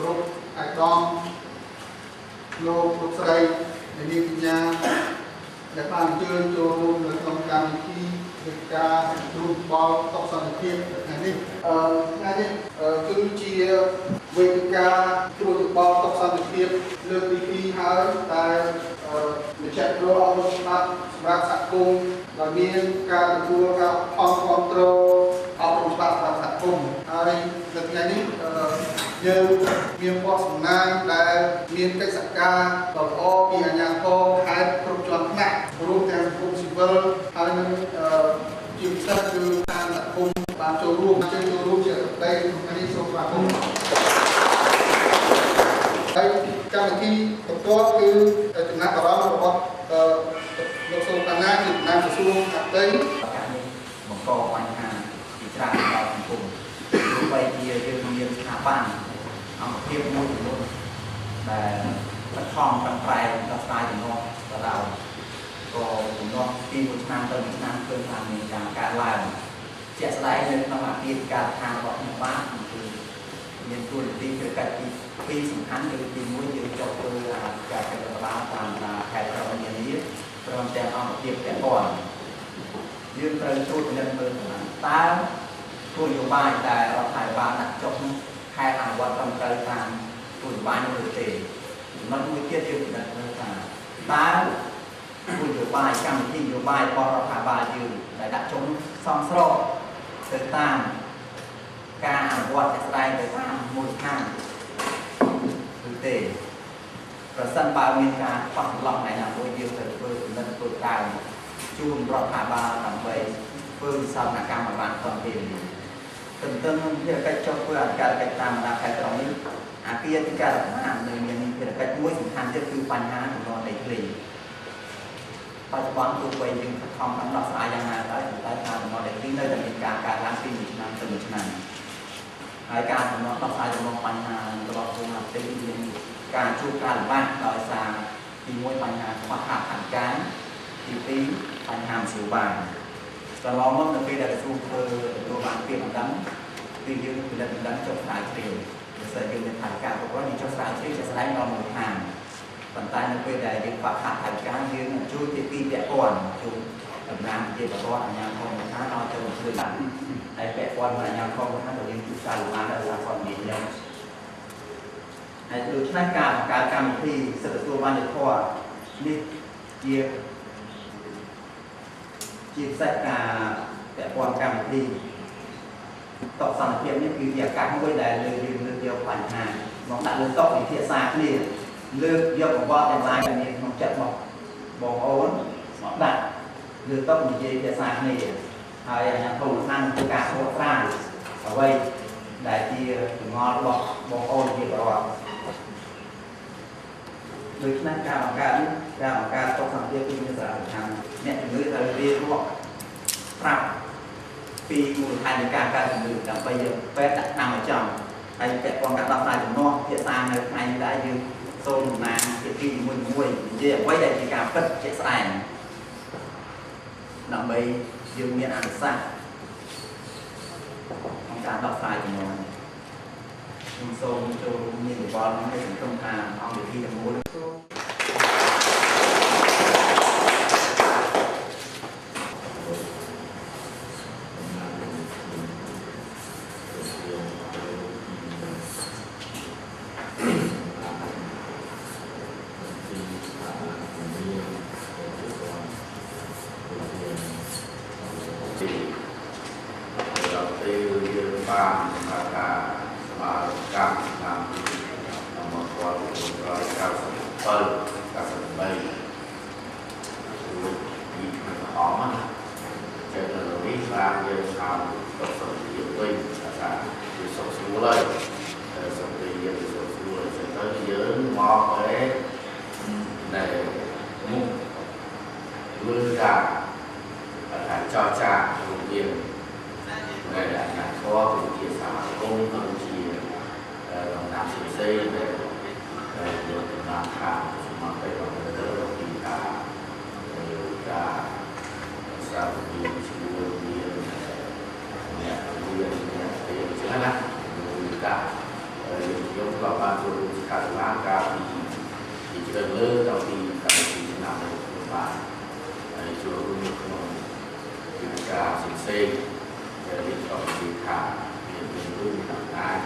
រពឯកឧត្តមលោកលោកស្រីអ្នកនាងកញ្ញាដែលបានអញ្ជើញចូលរួមនៅក្នុងកម្មវិធីវេទិការូបបលតុសន្តិភាពថ្ងៃនេះថ្ងៃនេះគឺជាវេទិកាគ្រូបលតុសន្តិភាពលើកទី2ហើយតែមជ្ឈមណ្ឌលអប់រំច្បាប់សម្រាប់សហគមន៍ដែលមានការទទួលការអមគ្រប់គ្រងអប់រំច្បាប់សម្រាប់សហគមន៍ហើយនៅថ្ងៃនេះយើងមានព័ត៌សំណាងដែលមានកិច្ចសហការដ៏ល្អពីអាជ្ញាធរខេត្តគ្រប់ជាន់ថ្នាក់រួមទាំងសង្គមស៊ីវិលហើយនឹងជាពិសេសគឺតាមសហគមន៍បានចូលរួមជាចូលរួមជាប្រទេសថ្ងៃនេះសូមស្វាគមន៍ហើយកម្មវិធីបន្ទាប់គឺចំណាប់អារម្មណ៍របស់លោកសូតាណាជាតំណាងក្រសួងអតីតការនេះបង្កបញ្ហាជាច្រើនដល់សង្គមទោះបីជាយើងមានស្ថាប័នអង្គភាពមួយចំនួនដែលបឋមប្រឹងប្រែងដោះស្រាយទំនាស់ក៏ដោយក៏ទំនាស់ពីមួយឆ្នាំទៅមួយឆ្នាំឃើញថាមានការកើនឡើងជាក់ស្ដែងនៅក្នុងអគារការដ្ឋានរបស់ខ្ញុំបាទគឺមានតួនាទីគឺកិច្ចទី2សំខាន់គឺទី1យើងចុះធ្វើការកិច្ចរដ្ឋបាលតាមខេត្តក្រុងនានាព្រមទាំងអង្គភាពពាក់ព័ន្ធយើងត្រូវត្រួតពិនិត្យមើលថាតើគោលនយោបាយដែលរដ្ឋាភិបាលដាក់ចុះខេត្តអនុវត្តត្រឹមត្រូវតាមគោលនយោបាយនោះឬទេចំណុចមួយទៀតយើងពិនិត្យមើលថាតើគោលនយោបាយកម្មវិធីនយោបាយរបស់រដ្ឋាភិបាលយើងដែលដាក់ចុះសមស្របទៅតាមការអនុវត្តជាក់ស្ដែងទៅតាមមូលដ្ឋានឬទេប្រសិនបើមានការខ្វះចន្លោះណែណាមួយយើងត្រូវធ្វើពិនិត្យធ្វើតាមជូនរដ្ឋាភិបាលដើម្បីធ្វើវិសោធនកម្មឲ្យបានទាន់ពេលវេលាទន្ទឹមនឹងភារកិច្ចចុះធ្វើអធិការកិច្ចតាមបណ្ដាខេត្តក្រុងនេះអាគារអធិការដ្ឋាននៅមានភារកិច្ចមួយសំខាន់ទៀតគឺបញ្ហាចំនួនដីធ្លីបច្ចុប្បន្នទោះបីយើងខិតខំប្រឹងដោះស្រាយយ៉ាងណាក៏ដោយតែការចំនួនដីធ្លីនៅតែមានការកើនឡើងពីមួយឆ្នាំទៅមួយឆ្នាំហើយការចំនួនដោះស្រាយចំនួនបញ្ហារបស់ក្រសួងអតីតមានការជួបការលំបាកដោយសារទី1បញ្ហាខ្វះខាតថវិកាទី2បញ្ហាមធ្យោបាយកន្លងមកនៅពេលដែលក្រសួងធ្វើទទួលបានពាក្យបណ្ដឹងគឺយើងផលិតបណ្ដឹងចុះស្រាវជ្រាវបើសិនយើងមានថវិកាគ្រប់គ្រាន់យើងចុះស្រាវជ្រាវជាក់ស្ដែងដល់មូលដ្ឋានប៉ុន្តែនៅពេលដែលយើងខ្វះខាតថវិកាយើងនឹងជួយភាគីពាក់ព័ន្ធជួយតំណាងប្រជាពលរដ្ឋអាជ្ញាធរមូលដ្ឋានឲ្យចូលជួយបានហើយពាក់ព័ន្ធនឹងអាជ្ញាធរមូលដ្ឋានក៏យើងជួយសារលំបាកដល់សារព័ត៌មានដែរហើយដូច្នេះការបង្កើតកម្មវិធីសិទ្ធិទទួលបានយុត្តិធម៌នេះជាពិសេសការពាក់ព័ន្ធកម្មវិធីតបសន្តិភាពនេះគឺជាឱកាសមួយដែលលើកយើងលើកយកបញ្ហាមកដាក់លើតុពិភាក្សាគ្នាលើកយកកង្វល់ទាំងឡាយដែលមានក្នុងចិត្តរបស់បងប្អូនមកដាក់លើតុនិយាយពិភាក្សាគ្នាហើយអាជ្ញាធរមូលដ្ឋាននឹងធ្វើការបកស្រាយអ្វីដែលជាចម្ងល់របស់បងប្អូនជាពលរដ្ឋដូច្នេះការបង្កើតនេះការបង្កើតតុសន្តិភាពគឺមានសារៈសំខាន់អ្នកជំងឺត្រូវរៀបរាប់ប្រាប់ពីមូលហេតុនៃការកើតជំងឺដើម្បីយើងពេទ្យដាក់ថ្នាំឲ្យចំហើយពាក់ព័ន្ធការដោះស្រាយទំនាស់ភាសានៅថ្ងៃនេះដែរយើងសូមតំណាងភាគីនីមួយៗនិយាយអ្វីដែលជាការពិតជាក់ស្ដែងដើម្បីយើងមានអនុសាសន៍ក្នុងការដោះស្រាយទំនាស់ខ្ញុំសូមចូលរួមមានយោបល់នេះសង្ឃឹមថាអង្គវិធីទាំងមូលអ្នករៀនអ្នករៀនចឹងណា ប់បានចូលរួមសិក្ខាសាលាកាលពីជាច្រើនលើដល់ពីកម្មវិធីឆ្នាំនេះបានហើយចូលរួមនៅក្នុងវិធីការផ្សេងៗដែលរៀបចំជាថាមានរឿងមានអំណាច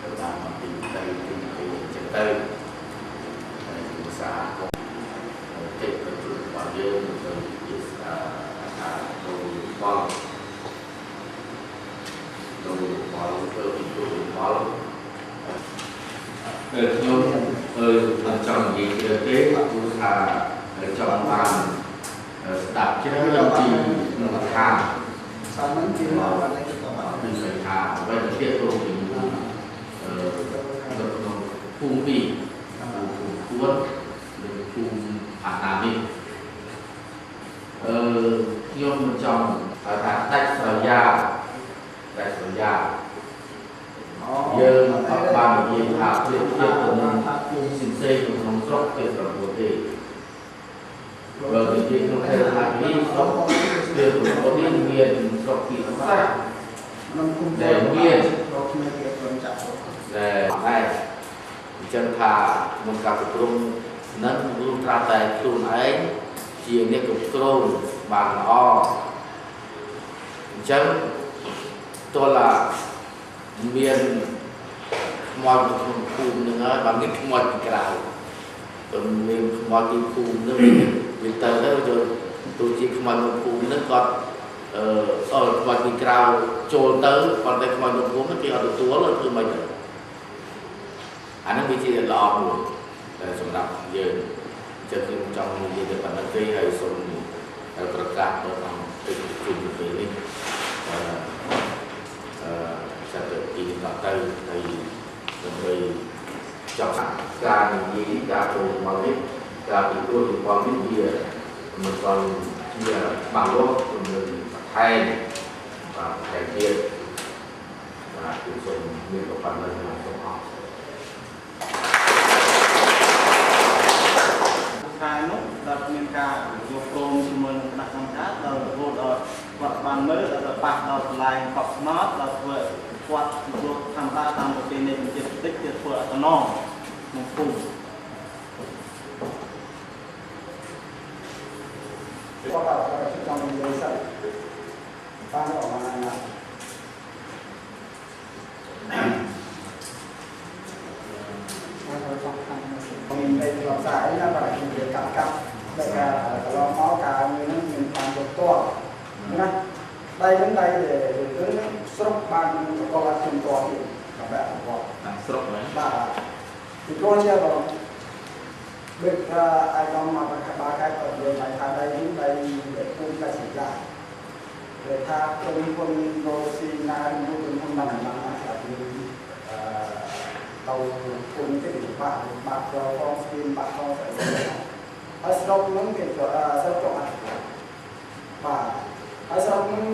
ទៅតាមមន្ទីរទៅទីទៅចឹងទៅហើយភាសាកិច្ចប្រជុំរបស់យើងទៅជាថាទៅបលទៅបលទៅពីបលខ្ញុំមិនចង់និយាយច្រើនទេគឺថាចង់បានស្ដាប់ច្រើនពីក្នុងឋានសាមញ្ញជាមកបានទៅ គឺថាអ្វីដែលទៀតទៅពីនៅក្នុងភូមិពីរភូមិគួននិងភូមិអាតានេះខ្ញុំមិនចង់ថាដាច់ស្រយាលដាច់ស្រយាលយើងអត់បាននិយាយថាប្រៀបធៀបទៅនឹងភូមិផ្សេងៗក្នុងស្រុកទេប្រពន្ធទេបើនិយាយក្នុងខេត្តនេះស្រុកទេប្រពន្ធនេះមានស្រុកពីសាដែលមានដែលដែរអញ្ចឹងថាក្នុងការគ្រប់គ្រងនឹងលុះត្រាតែខ្លួនឯងជាអ្នកគ្រប់គ្រងបានល្អអញ្ចឹងទោះឡាមានខ្មោចនៅក្នុងភូមិនឹងហើយបើមានខ្មោចពីក្រៅបើមានខ្មោចពីភូមិនឹងវាទៅទៅចូលទោះជាខ្មោចនៅភូមិនឹងគាត់អឺខ្មោចពីក្រៅចូលទៅប៉ុន្តែខ្មោចនៅភូមិនឹងគេអត់ទទួលធ្វើម៉េចទៅអានឹងវាជាល្អមួយតែសម្រាប់យើងអញ្ចឹងខ្ញុំចង់និយាយតែប៉ុណ្្នឹងទេហើយសូមប្រកាសដល់អង្គកិច្ចប្រជុំពេលនេះអឺទៅទីដល់ទៅហើយដើម្បីចង់ការនិយាយការចូលមកនេះការពិគ្រោះយោបល់នេះវាមិនទាន់ជាច្បាស់លាស់នឹងបន្ថែមបាទបន្ថែមទៀតបាទគឺសូមមានប៉ុណ្្នឹងសូមអរខែនោះដល់មានការយកព្រមជាមួយនឹងគណៈកម្មការដល់រហូតដល់គាត់បានមើលដល់ប៉ះដល់កន្លែងកប់ស្នោតដល់ធ្វើគាត់ព្រោះធម្មតាតាមប្រពៃណីជាតិតិចគេធ្វើអត្តនោក្នុងភូមិគាត់ចង់និយាយសិនបានអត់បានណាមានអីផ្សាយណាបាទខ្ញុំនិយាយកាត់កាត់តែការកន្លងមកការងារហ្នឹងមានความយកតណាដៃហ្នឹងដៃដែលស្រុកបានបកលខ្ញុំតទៀតបាទ តាមស្រុកហ្នឹងបាទពីព្រោះជាបងដូចថាអាយដល់មកបាខែក៏និយាយថាដៃនេះដៃដែលភូមិកាសិកាដែលថាក្រុមហ៊ុនរ៉ូស៊ីណាឬក្រុមហ៊ុនណាណាណាស្រាប់នេះអឺទៅភូមិគេពិបាកបាក់ចូលផងស្គីមបាក់ផងស្អីហើយស្រុកហ្នឹងគេស្រុកចុះអត់បាទហើយស្រុកហ្នឹង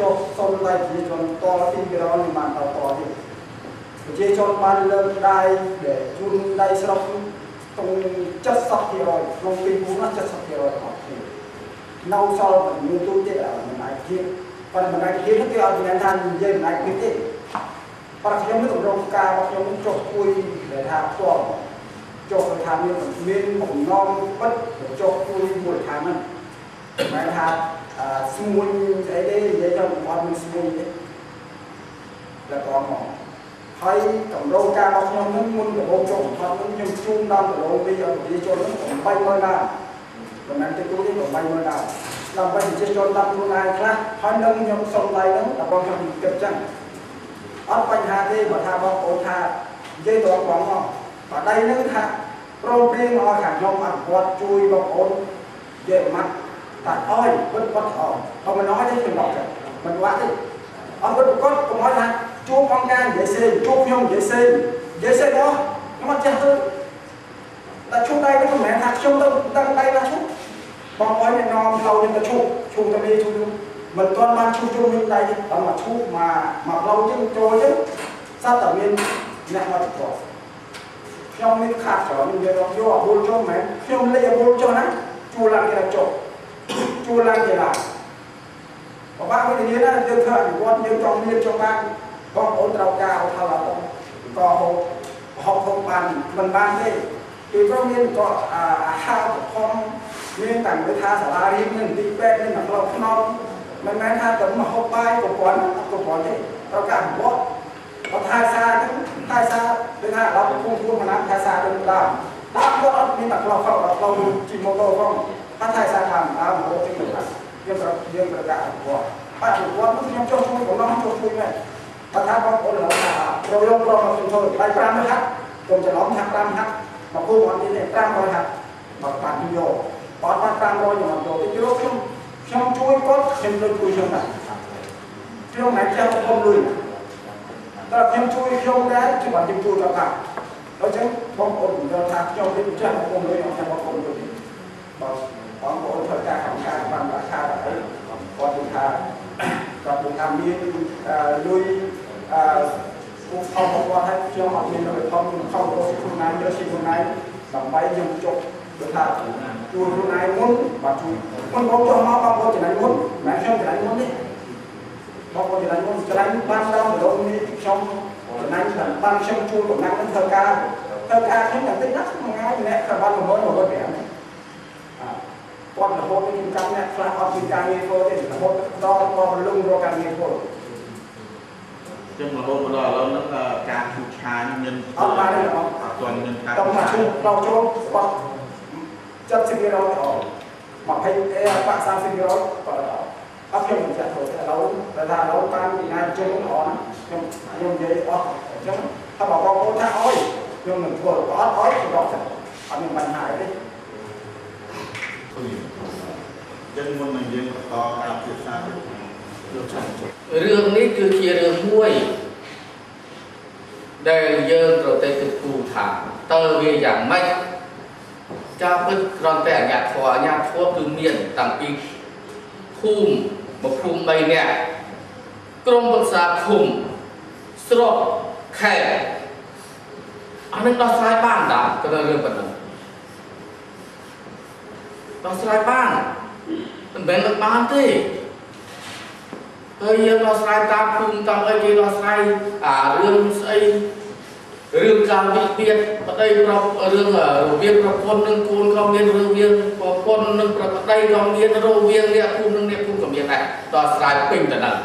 ចុះសុំដៃប្រជាជនតទីក្រនេះបានតតទៀតប្រជាជនបានលើកដៃដែលជូនដៃស្រុកตรง70%ក្នុងពីភូមិណា70%អត់ទេនៅសល់មិនទូទេមិនអាចធៀបប៉ុន្តែមិនអាចធៀបគេអត់មានថានិយាយមិនអាចធៀបទេប៉ុន្តែខ្ញុំនឹងកម្រងការរបស់ខ្ញុំចុះគួយដែលថាផ្ទាល់ចុះទៅថាមានបំណងបិទចុះគួយមូលដ្ឋានហ្នឹងមិនមែនថាស្មួញស្អីទេនិយាយទៅអត់មានស្មួញទេแล้วក៏មកហើយកម្រងការរបស់ខ្ញុំនឹងមុនដំបូងចុះបំផុតនឹងខ្ញុំជូនដល់កម្រងពីប្រជាជននឹង80000ដើមមិនមែនទេទូទេ80000ដើមដើម្បីប្រជាជនដល់ខ្លួនឯងខ្លះហើយនឹងខ្ញុំសុំដៃនឹងដល់ខ្ញុំគិតចឹងអត់បញ្ហាទេបើថាបងប្អូនថានិយាយត្រង់ៗមកបើដៃនឹងថាព្រមព្រៀងឲ្យខាងខ្ញុំអនុវត្តជួយបងប្អូននិយាយម៉ាត់តាអើយពិតពិតអត់បើមិនអស់ទេខ្ញុំบอกចឹងមិនវាក់ទេអត់ពិតប្រកបកុំឲ្យថាជួបអង្គការនិយាយសេងជួបខ្ញុំនិយាយសេងនិយាយសេងអស់ខ្ញុំអត់ចេះទៅតែឈប់ដៃនោះមិនមែនថាខ្ញុំទៅតាំងដៃណាឈប់បងប្អូនអ្នកនាំផ្លូវខ្ញុំទៅឈប់ឈប់ទៅនេះឈប់មិនទាន់បានឈប់ជុំវិញដៃទេដល់មកឈប់មកផ្លូវចឹងចូលចឹងសត្វតែមានអ្នកមកប្រកបខ្ញុំមានខាតច្រើននិយាយយកអាបូលចុះមិនមែនខ្ញុំលេចអាបូលចុះណាជួលឡើងគេចុះជួលឡើងគេឡើងបបាក់វិញ្ញាណណាយើងធ្វើអនុវត្តយើងចង់មានចង់បានបងប្អូនត្រូវការឲ្យថាឡើងកហូប ហូបហូបបានមិនបានទេពីព្រោះមានក៏អាហារផងមានតាំងពីថាសាលារៀនមានទីពេទ្យមានផ្លូវថ្នល់មិនមែនថាតែមកហូបបាយប្រព័ន្ធអត់ប្រព័ន្ធទេត្រូវការអនុវត្តបើថែសារហ្នឹងថែសារដូចថាដល់ភូមិភូមិណាថែសារដូចដើមតាមគាត់អត់មានតែផ្លូវខុសដល់ផ្លូវជិះម៉ូតូផងថាថែសារតាមដើមរហូតទៅដល់យើងត្រូវយើងត្រូវការអនុវត្តអនុវត្តនោះខ្ញុំចុះជួយបំណងចុះជួយមែនបើថាបងប្អូនឡើយថាប្រយោគប្រមកខ្ញុំធ្វើដៃ5ហាត់ខ្ញុំច្រឡំថា5ហាត់មកគូអត់នេះទេ500ហាត់បើបានខ្ញុំយកបើបាន500ខ្ញុំអត់យកទេព្រោះខ្ញុំជួយគាត់ខ្ញុំដូចជួយខ្ញុំដែរខ្ញុំមិនចេះអមលុយតែខ្ញុំជួយខ្ញុំដែរគឺបានខ្ញុំជួយគាត់ថាដូច្នេះបងប្អូនយល់ថាខ្ញុំនេះចេះអមលុយខ្ញុំបងប្អូនជួយបើបងប្អូនធ្វើការកម្មការបានរាខាអីគាត់និយាយថាគាត់និយាយថាមានលុយពួកថមគាត់ឲ្យខ្ញុំអត់មានលុយថមខ្ញុំខំរកខ្លួនឯងយកជីខ្លួនឯងដើម្បីខ្ញុំជប់ដូចថាជួយខ្លួនឯងមុនបាទជួយមុនបងចុះមកបងប្អូនចំណេញមុនមិនខ្ញុំចំណេញមុនទេបងប្អូនចំណេញមុនចំណេញបានដល់ម្ដងនេះខ្ញុំចំណេញបានខ្ញុំជួយកម្លាំងនឹងធ្វើការខ្ញុំយ៉ាងតិចណាស់មួយថ្ងៃម្នាក់ក៏បាន100 105គាត់រហូតខ្ញុំចាំអ្នកខ្លះអត់មានការងារធ្វើទេរហូតដល់បងលងរកការងារធ្វើចឹងរហូតមកដល់ឥឡូវហ្នឹងការឈូសឆាយមានអត់បានទេបងអត់ទាន់មានការដល់មកឈូសដល់ចូលគាត់70%អត់20អេបាក់30%គាត់អត់ខ្ញុំមិនចាក់ធ្វើទេឥឡូវតែថាឥឡូវតាមពីណាជុំល្អណាស់ខ្ញុំនិយាយអស់អញ្ចឹងថាបងប្អូនថាអុយខ្ញុំនឹងធ្វើបើអត់អុយខ្ញុំដកចិត្តអត់មានបញ្ហាអីទេចឹងមុននឹងយើងបន្តការពិភាក្សារឿងនេះគឺជារឿងមួយដែលយើងត្រូវតែគិតគូរថាតើវាយ៉ាងម៉េចការពិតគ្រាន់តែអាជ្ញាធរគឺមានតាំងពីភូមិមកភូមិ3នាក់ក្រុមប្រឹក្សាឃុំស្រុកខេត្តអានឹងដោះស្រាយបានតាទៅរឿងប៉ុណ្ណឹងដោះស្រាយបានមិនមែនមិនបានទេហើយយើងដោះស្រាយតាមភូមិតាមអីគេដោះស្រាយអារឿងស្អីរឿងការវិវាទប្តីប្រពរឿងរវាងប្រពន្ធនិងកូនក៏មានរវាងប្រពន្ធនិងប្តីក៏មានរវាងអ្នកភូមិនិងអ្នកភូមិក៏មានដែរដោះស្រាយពេញទៅនឹង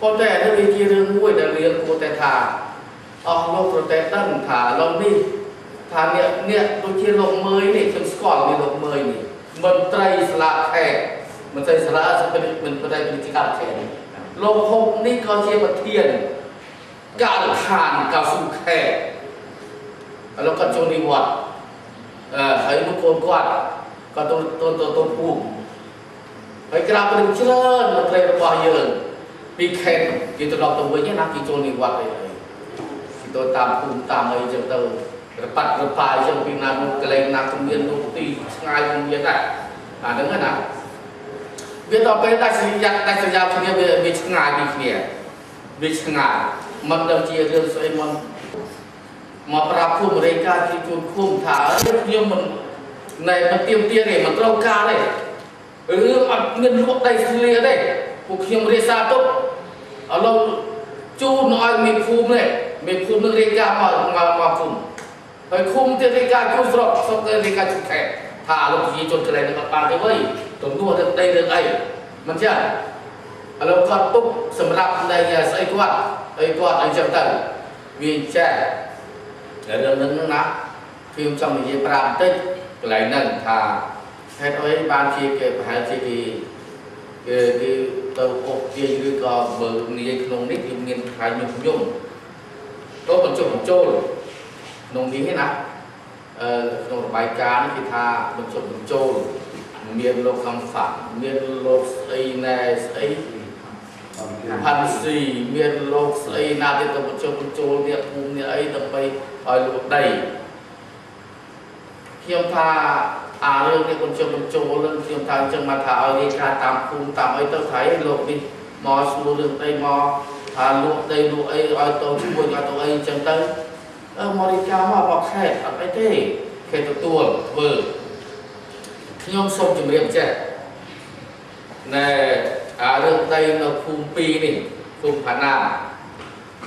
ប៉ុន្តែនេះវាជារឿងមួយដែលរៀនគួរតែថាអស់លោកប្រតែដឹងថាឥឡូវនេះថាអ្នកដូចជាលោកមើយនេះខ្ញុំស្គាល់មានលោកមើយនេះមន្ត្រីសាលាខេត្តមន្ត្រីសាលាមន្ត្រីពាណិជ្ជកម្មខេត្តលោកហុកនេះក៏ជាប្រធានការដ្ឋានកៅស៊ូខេត្តឥឡូវគាត់ចូលនិវត្តន៍ហើយមកកូនគាត់ក៏ទៅភូមិហើយក្រៅពីច្រើនមន្ត្រីរបស់យើងពីខេត្តគេត្រឡប់ទៅវិញណាគេចូលនិវត្តន៍អីគេទៅតាមភូមិតាមអីចឹងទៅរប៉ាត់រប៉ាយចឹងពីណានោះកលែងណាក៏មាននោះទីឆ្ងាយក៏មានដែរអាហ្នឹងណាវាដល់ពេលដាច់ស្រយាលគ្នាវាឆ្ងាយពីគ្នាវាឆ្ងាយមិនដឹងជារឿងស្អីមកប្រាប់ភូមិរាយការណ៍ជាជួនឃុំថាខ្ញុំមិនណែមិនទៀមទាទេមិនត្រូវការទេរឿងអត់មានលក់ដីធ្លាទេពួកខ្ញុំរាយសារទុកឥឡូវជូនឲ្យមេភូមិនេះមេភូមិនឹងរាយការណ៍មកភូមិហើយឃុំទៀតរាយការណ៍ជូនស្រុកស្រុករាយការណ៍ជូនខេត្តថាលោកប្រជាជនកន្លែងនេះអត់បានទេវិញទំនួលរឿងដីរឿងអីមិនចឹងឥឡូវគាត់ទុកសម្រាប់នៃស្អីគាត់អីគាត់អីចឹងទៅវាចេះតែរឿងហ្នឹងណាខ្ញុំចង់និយាយប្រាប់បន្តិចកន្លែងហ្នឹងថាហេតុអីបានជាគេប្រហែលជាគេទៅអូសទាញឬក៏បើនិយាយក្នុងនេះវាមានខែញុះញង់ទៅបញ្ចុះបញ្ចូលក្នុងនេះណាក្នុងរបាយការណ៍នេះគេថាបញ្ចុះបញ្ចូលមានលោកកំហ្វាក់មានលោកស្អីណែស្អីផាន់ស៊ីមានលោកស្អីណាទៀតទៅបញ្ចុះបញ្ចូលអ្នកភូមិអ្នកអីដើម្បីឲ្យលក់ដីខ្ញុំថាអារឿងនេះបញ្ចុះបញ្ចូលនឹងខ្ញុំថាអញ្ចឹងមកថាឲ្យរាយការណ៍តាមភូមិតាមអីទៅថៃលោកនេះមកសួររឿងដីមកថាលក់ដីលក់អីឲ្យទៅជួយឲ្យទៅអីអញ្ចឹងទៅមករាយការណ៍មកខេត្តអត់អីទេខេត្តទទួលធ្វើខ្ញុំសូមជម្រាបចេះណែអារឿងដីនៅភូមិ2នេះភូមិផាណា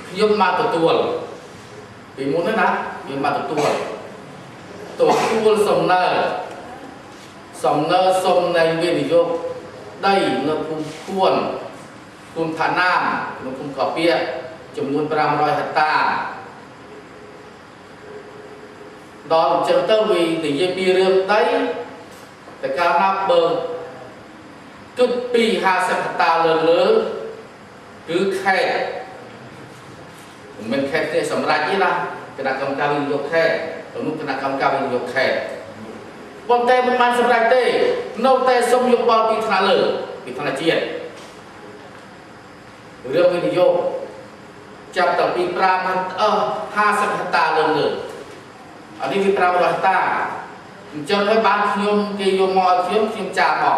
ខ្ញុំមកទទួលពីមុនណា ខ្ញុំបានទទួលសំណើសុំនៃវិនិយោគដីនៅភូមិគួនភូមិឋានាមនៅភូមិកពៀចំនួន500ហិកតាដល់អញ្ចឹងទៅវានិយាយពីរឿងដីតែកាលណាបើគិតពី50ហិកតាលើគឺខេត្តមិនមែនខេត្តទេសម្រាប់ទេណាគណៈកម្មការវិនិយោគខេត្តនោះគណៈកម្មការវិនិយោគខេត្តប៉ុន្តែមិនបានសម្រេចទេនៅតែសុំយោបល់ពីថ្នាក់លើពីថ្នាក់ជាតិរឿងវិនិយោគចាប់តាំងពី50ហិកតាលើអានេះវា500ហិកតាអញ្ចឹងហើយបានខ្ញុំគេយកមកឲ្យខ្ញុំចារមក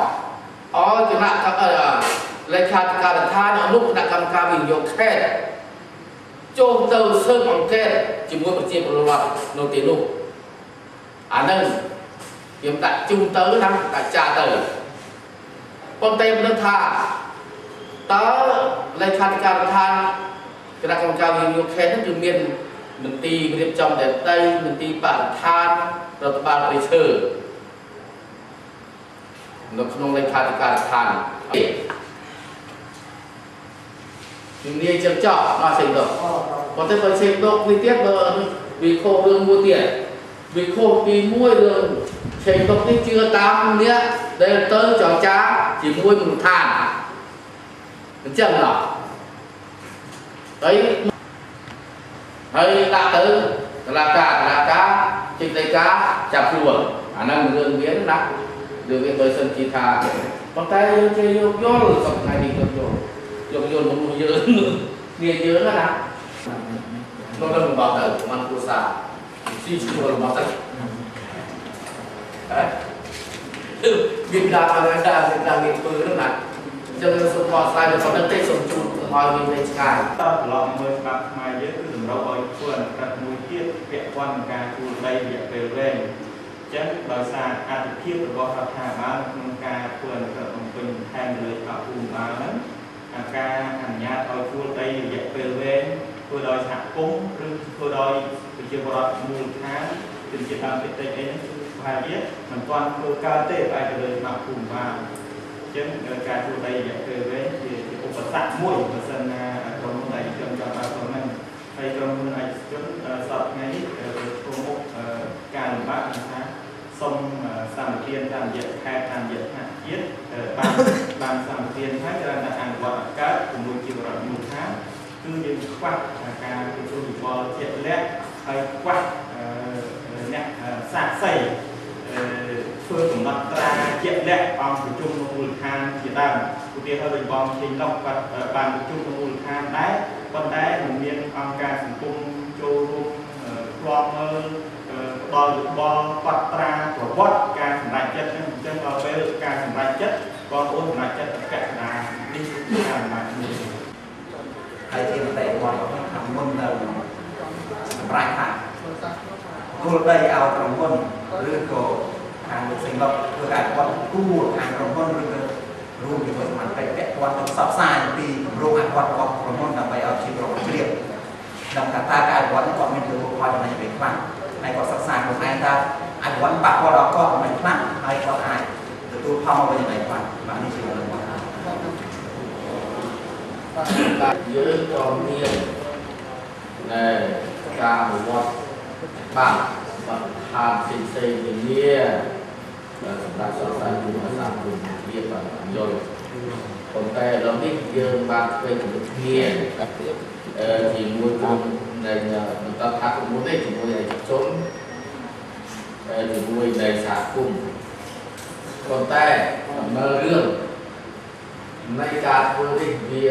អោគណៈលេខាធិការដ្ឋានអនុគណៈកម្មការវិនិយោគខេត្តចូលទៅស៊ើបអង្កេតជាមួយប្រជាពលរដ្ឋនៅទីនោះអានឹងខ្ញុំដាក់ជូនទៅណាដាក់ចាទៅប៉ុន្តែមិនដឹងថាតើលេខាធិការដ្ឋានគណៈកម្មការវិនិយោគខេត្តនោះគឺមានមន្ទីររៀបចំដែនដីមន្ទីរបរិស្ថានរដ្ឋបាលព្រៃឈើនៅក្នុងលេខាធិការដ្ឋានខ្ញុំនិយាយចឹងចោះមកសេងដកប៉ុន្តែបើសេងដកនេះទៀតបើវាខុសរឿងមួយទៀតវាខុសពីមួយរឿងសេងដកនេះជឿតាមអ្នកដែលទៅចរចាជាមួយមូលដ្ឋានអញ្ចឹងណោះហើយដាក់ទៅតឡាការចេញដីកាចាប់ខ្លួនអាហ្នឹងរឿងវាណារឿងវាបើសិនជាថាប៉ុន្តែយើងគេយកយល់សប្តាហ៍នេះយកយល់មនុស្សយើងគ្នាយើងណានោះទៅរបស់ទៅមិនគូសាស៊ីឈ្មោះរបស់ទៅហ៎វាដាក់ឲ្យដាក់ដាក់វាធ្វើហ្នឹងណាចឹងសូមបកស្រាយដល់ប៉ុណ្្នឹងទេសូមជូនឲ្យវិញវិញឆ្ងាយតើត្រឡប់មើលច្បាប់ខ្មែរយើងគឺតម្រូវឲ្យធ្វើអនុក្រឹត្យមួយទៀតពាក់ព័ន្ធនឹងការជួលដីរយៈពេលវែងអញ្ចឹងដោយសារអត្ថិភាពរបស់រដ្ឋាភិបាលក្នុងការធ្វើអនុក្រឹត្យបំពេញបន្ថែមលើច្បាប់ភូមិបាលហ្នឹងការអនុញ្ញាតឲ្យជួលដីរយៈពេលវែងធ្វើដោយសហគមន៍ឬធ្វើដោយប្រជាពលរដ្ឋមូលដ្ឋានជនជាតិដើមភាគតិចអីហ្នឹងគឺប្រហែលជាមិនទាន់ធ្វើកើតទេផ្អែកទៅលើច្បាប់ភូមិបាលអញ្ចឹងការជួលដីរយៈពេលវែងជាឧបសគ្គមួយបើសិនណាក្រុមហ៊ុនឯកជនចង់ឲ្យក្រុមហ្នឹងហើយក្រុមហ៊ុនឯកជនសប្តាហ៍ថ្ងៃនេះធ្វើមុខការលំបាកគឺថាសុំសម្បទានតាមរយៈខេត្តតាមរយៈថ្នាក់ជាតិបានសម្បទានហើយច្រើនតែអនុវត្តអត់កើតជាមួយជារដ្ឋមូលដ្ឋានគឺយើងខ្វះការទទួលយោបល់ជាក់លាក់ហើយខ្វះអ្នកសាក្សីធ្វើកំណត់ត្រាជាក់លាក់អង្គប្រជុំនៅមូលដ្ឋានជាដើមឧទាហរណ៍ដូចបងចេញឡុកគាត់បានប្រជុំនៅមូលដ្ឋានដែរប៉ុន្តែមិនមានអង្គការសង្គមចូលរួមឃ្លាំមើលផ្ដល់យោបល់កត់ត្រាប្រវត្តិការសម្រេចចិត្តហ្នឹងអញ្ចឹងដល់ពេលការសម្រេចចិត្តបងប្អូនសម្រេចចិត្តកក្កដានេះគឺការសម្រេចមួយហើយជាមតិរបស់ខាងមុននៅសម្រេចថាគោលដីឲ្យក្រុមហ៊ុនឬក៏ខាងលោកសេងឡុកធ្វើការគាត់គួរខាងក្រុមហ៊ុនឬក៏រួមជាមួយសមាជិកពាក់ព័ន្ធទៅផ្សព្វផ្សាយពីគម្រោងអភិវឌ្ឍរបស់ក្រុមហ៊ុនដើម្បីឲ្យជាប្រជ្រាបដឹងថាតើការអភិវឌ្ឍនេះគាត់មានទទួលផលចំណេញអ្វីខ្លះហើយគាត់សិក្សាខ្លួនឯងថាអភិវឌ្ឍប៉ះពាល់ដល់គាត់អ្វីខ្លះហើយគាត់អាចទទួលផលមកវិញអ្វីខ្លះបាទនេះជារឿងរបស់បាទយើងក៏មាននៃការអនុវត្តបាទបទដ្ឋានផ្សេងៗនានាសម្រាប់សិក្សាជំនាញសាស្ត្រវិទ្យាបាទយល់ប៉ុន្តែឥឡូវនេះយើងបានធ្វើជាមួយគ្នាជាមួយក្រុមនៃបន្តថាក្រុមនេះជាមួយឯកជនជាមួយនៃសហគមន៍ប៉ុន្តែដំណើររឿងនៃការធ្វើនេះវា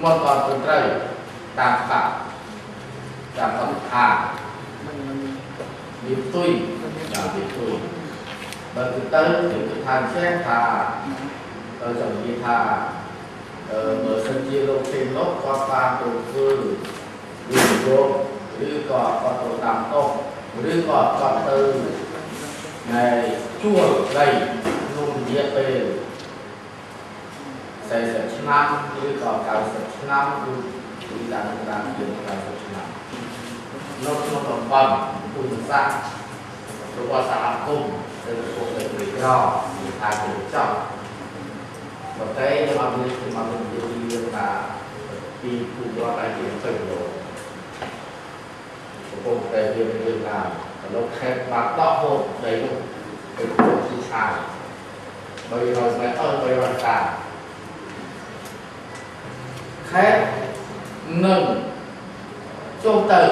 មិនតត្រឹមត្រូវតាមច្បាប់តាមបទដ្ឋានវាផ្ទុយបាទវាផ្ទុយបើទៅទៅថាចេះថាចង់និយាយថាបើសិនជាលោកសេងឡុកគាត់បានទៅធ្វើវិនិយោគឬក៏គាត់ទៅតាមតោះឬក៏គាត់ទៅនៃជួលដីក្នុងរយៈពេល40ឆ្នាំឬក៏90ឆ្នាំឬតាមជា90ឆ្នាំ នៅក្នុងតំបន់ភូមិសាស្ត្ររបស់សហគមន៍ដែលកំពុងតែក្រីក្រនិយាយថាទៅចប់ប៉ុន្តែខ្ញុំអត់មានខ្ញុំអត់មាននិយាយពីរឿងថាពីភូមិរដ្ឋតែជា20គីឡូកំពុងតែមានរឿងថាលោកខេត្តបានដកហូតដីនោះទៅក្នុងទីឆាយ300ម៉ែត្រ300ហិកតាខេត្តនឹងចូលទៅ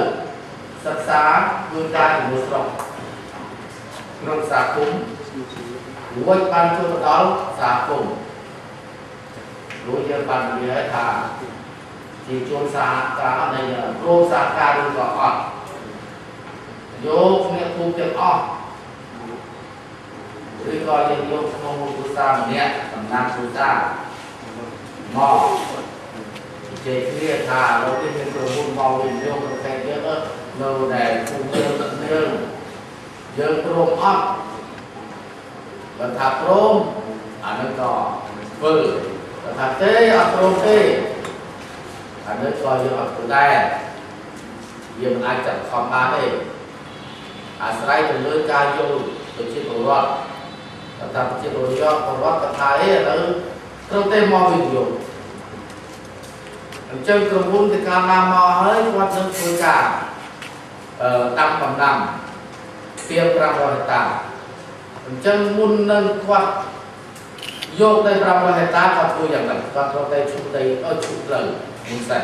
សិក្សាធ្វើការជាមួយស្រុកក្នុងសហគមន៍រួចបានចូលទៅដល់សហគមន៍រួចយើងបាននិយាយថាជាជនសហការនៃព្រមសហការឬក៏អត់យកអ្នកភូមិទាំងអស់ឬក៏យើងយកក្នុងគ្រួសារម្នាក់តំណាងគ្រួសារមកជជែកគ្នាថាលោកនេះមានក្រុមហ៊ុនមកវិនិយោគប្រទេសយើងនៅដែលភូមិយើងទឹកយើងយើងព្រមអត់បើថាព្រមអានឹងក៏ធ្វើបើថាទេអត់ព្រមទេអានឹងក៏យើងអត់ធ្វើដែរយើងមិនអាចចាប់ខំបានទេអាស្រ័យទៅលើការយល់ប្រជាពលរដ្ឋតែប្រជាពលរដ្ឋពលរដ្ឋក៏ថាអីឥឡូវត្រូវទេមកវិនិយោគអញ្ចឹងក្រុមហ៊ុនទៅកាលណាមកហើយគាត់នឹងធ្វើការដាំដំណាំទៀប500ហិកតាអញ្ចឹងមុននឹងគាត់យកដី500ហិកតាគាត់ធ្វើយ៉ាងម៉េចគាត់ត្រូវតែឈូសដីឲ្យឈូសផ្លូវមុនសិន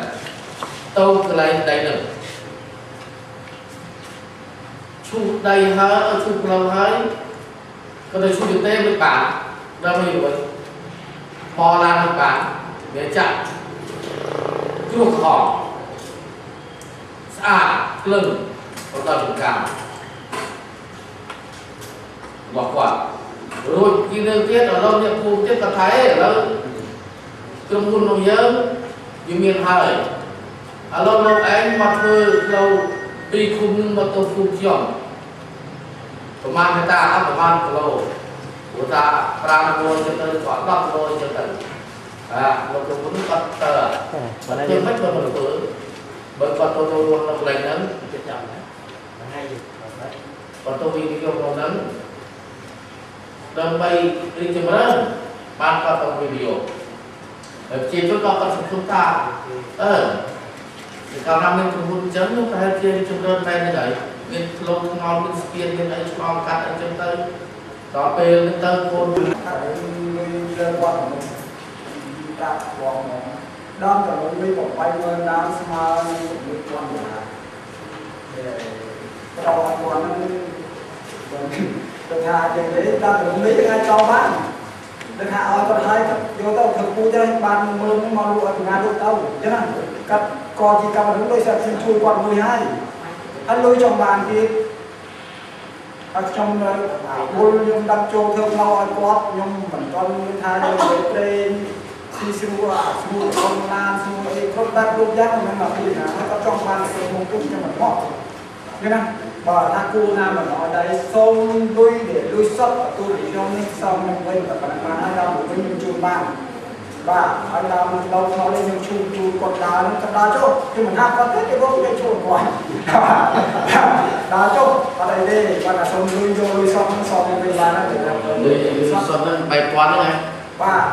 ទៅកន្លែងដីនឹងឈូសដីហើយឈូសផ្លូវហើយគាត់ទៅឈូសទេមិនបានដល់មិនរួចមកឡានមិនបានវាចាក់ជ្រោះខស្អាតក្លឹងដល់ចំការរបស់គាត់រួចពីនឹងទៀតឥឡូវអ្នកភូមិទៀតគាត់ថាឥឡូវក្រុមហ៊ុនរបស់យើងវាមានហើយឥឡូវលោកឯងមកធ្វើផ្លូវពីឃុំមកទៅភូមិខ្ញុំប្រហែលហិកតាអត់ប្រហែលគីឡូព្រោះថា5គីឡូចឹងទៅក៏10គីឡូចឹងទៅអាលោកក្រុមហ៊ុនគាត់ទៅធ្វើមិនបើមិនធ្វើបើគាត់ទៅរស់នៅកន្លែងហ្នឹង ចិត្តចាំណាថ្ងៃ គាត់ទៅវិនិយោគក្នុងហ្នឹងដើម្បីរីកចម្រើនបានគាត់ទៅវិនិយោគហើយប្រជាជនក៏គាត់សង្ឃឹមថាអឺកាលណាមានក្រុមហ៊ុនអញ្ចឹងនោះប្រហែលជារីកចម្រើនមែនទេហើយមានផ្លូវថ្នល់មានស្ពានមានអីឆ្លងកាត់អីចឹងទៅដល់ពេលហ្នឹងទៅកូន លើគាត់ប្រាប់បងមកដល់ទៅលុយ80000ដើមស្មើនឹង6000ដុល្លារតែប្រវត្តិគាត់ហ្នឹងទៅថាយ៉ាងនេះដល់ទៅលុយអាចចោលបានទៅថាឲ្យគាត់ឲ្យយកទៅធ្វើពូជបាន10000មកលក់ឲ្យពីណាលក់ទៅអញ្ចឹងណាគាត់ក៏ជាកម្មវិធីដោយសារខ្ញុំជួយគាត់មួយហើយហើយលុយចង់បានទៀតហើយខ្ញុំនៅបុលខ្ញុំដាក់ចូលធ្វើមកឲ្យគាត់ខ្ញុំមិនទាន់មានថាយកទៅប្រេងស៊ីស្រួលអាស្រួលក្នុងឡានស្រួលអីគ្រប់បែបគ្រប់យ៉ាងមិនមកពីណាហើយគាត់ចង់បានទៅមុខទុកខ្ញុំមិនមកនេះណាបើថាគូណាមិនឲ្យដៃសូមលុយដែលលុយសុទ្ធទទួលពីខ្ញុំនេះសមនឹងវិញតែប៉ុណ្ណឹងបានហើយដល់វិញខ្ញុំជូនបានបាទហើយដល់ដល់មកនេះខ្ញុំជូនជូនគាត់ដើរគាត់ដើរចុះខ្ញុំមិនថាគាត់ទេគេบอกគេជូនគាត់ដើរចុះអត់អីទេគាត់ថាសូមលុយយកលុយសុទ្ធនឹងសមនឹងវិញបានហើយ លុយសុទ្ធនឹង3000ហ្នឹងហ៎ បាទ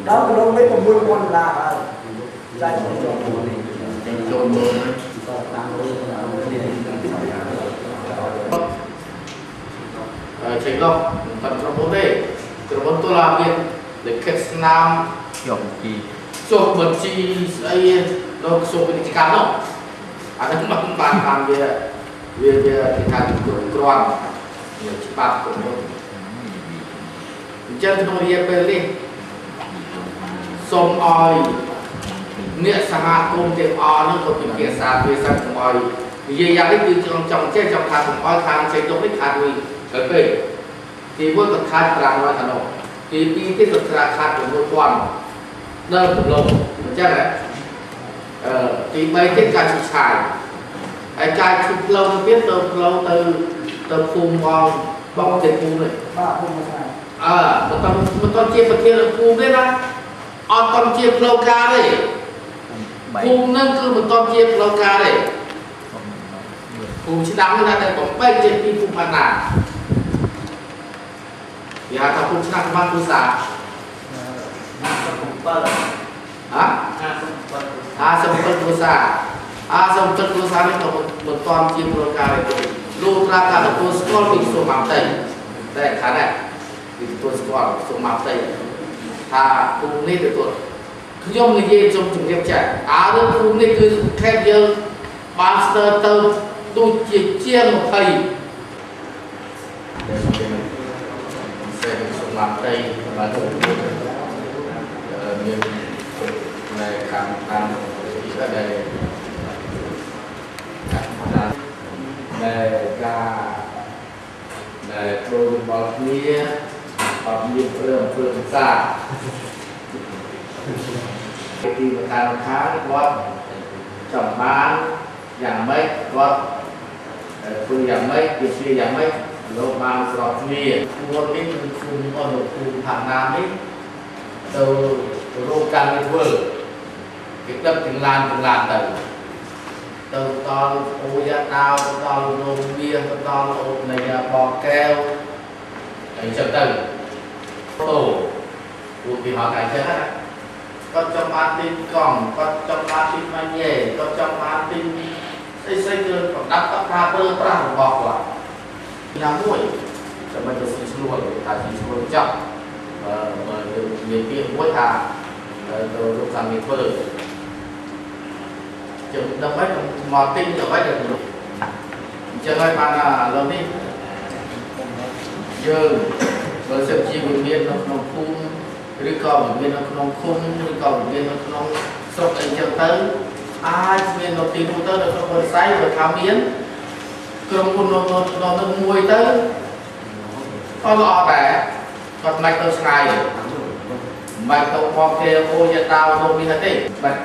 ដល់ទៅលេខ6000ដុល្លារហើយចាច់ចូល ចូលមើលចេញលោកមិនក្រុមហ៊ុនទេក្រុមហ៊ុនទូឡាមានលិខិតស្នាម ចុះបញ្ជី ចុះបញ្ជីស្អីនៅក្រសួងពាណិជ្ជកម្មនោះអានេះមកបានបានវាវាវាគេថាគ្រប់គ្រាន់ច្បាប់ក្រុមហ៊ុនអញ្ចឹងក្នុងរយៈពេលនេះសូមឲ្យអ្នកសហគមន៍ទាំងអស់នោះក៏ពិភាក្សាវាសិនកុំឲ្យនិយាយយ៉ាងនេះគឺចង់ចង់ចេះចង់ថាកុំឲ្យខាងចេញទុកនេះខាតវិញទៅពេកទី1ក៏ខាត500ខាងនោះទី2ទៀតក៏ខាត6000ដើមកំឡុងអញ្ចឹងហ៎អឺទី3ទៀតការឈូសឆាយហើយការឈូសផ្លូវទៀតទៅផ្លូវទៅទៅភូមិបងបងទៅភូមិនេះ បាទភូមិស្អាត អើមិនតមិនតជាប្រធានភូមិទេណាអត់តជាផ្លូវការទេ ភូមិនឹងគឺមិនទាន់ជាផ្លូវការទេភូមិឆ្នាំនេះថាតែបំពេញចេញពីភូមិផាណាគេហៅថាភូមិឆ្នាំបានគ្រួសារ57ហ៎57គ្រួសារ57គ្រួសារនេះក៏មិនទាន់ជាផ្លូវការទេលុះត្រាការទទួលស្គាល់ពីក្រសួងមហាផ្ទៃតែខាងនេះពីទទួលស្គាល់ក្រសួងមហាផ្ទៃថាភូមិនេះទទួលខ្ញុំនិយាយសូមជម្រាបចាស់អើរឿងភូមិនេះគឺខេត្តយើងបានស្ទើរទៅដូចជាជាង20ដែលសេក្រសួងមហាផ្ទៃបានមានในการតាមที่ได้ដែលការដែលប្រូរបស់គ្នាអត់មានរឿងធ្វើភាសាទីប្រការខាងគាត់ចង់បានយ៉ាងម៉េចគាត់ធ្វើយ៉ាងម៉េចជាយ៉ាងម៉េចលោកបានស្របគ្នាគួរនេះគឺភូមិអនុភូមិឋានៈនេះទៅរោគការងារធ្វើគេដឹកទាំងឡានទៅទៅដល់អូយ៉ាដាវទៅដល់រោងមាសទៅដល់អូនៃបកែវអីចឹងទៅអូពួកគេហៅថាអញ្ចឹងណាគាត់ចង់បានទិញកង់គាត់ចង់បានទិញម៉ាញ៉េគាត់ចង់បានទិញស្អីស្អីគឺប្រដាប់តថាប្រើប្រាស់របស់គាត់ញ៉ាំមួយដើម្បីទៅស៊ីស្រួលថាស៊ីស្រួលចប់បើយើងនិយាយពាក្យមួយថាទៅលោកសាមីធ្វើចឹងដើម្បីមកទិញអ្វីដែលអញ្ចឹងហើយបានឥឡូវនេះយើងបើសិនជាវិមាននៅក្នុងភូមិឬក៏វិមាននៅក្នុងឃុំឬក៏វិមាននៅក្នុងស្រុកអីចឹងទៅអាចមាននៅទីនោះទៅនៅក្នុងបរិស័យបើថាមានក្រុមហ៊ុននៅមួយទៅក៏ល្អដែរគាត់មិនទៅឆ្ងាយមិនទៅបកគេអូយ៉ាដាវនោះមានទេបាត់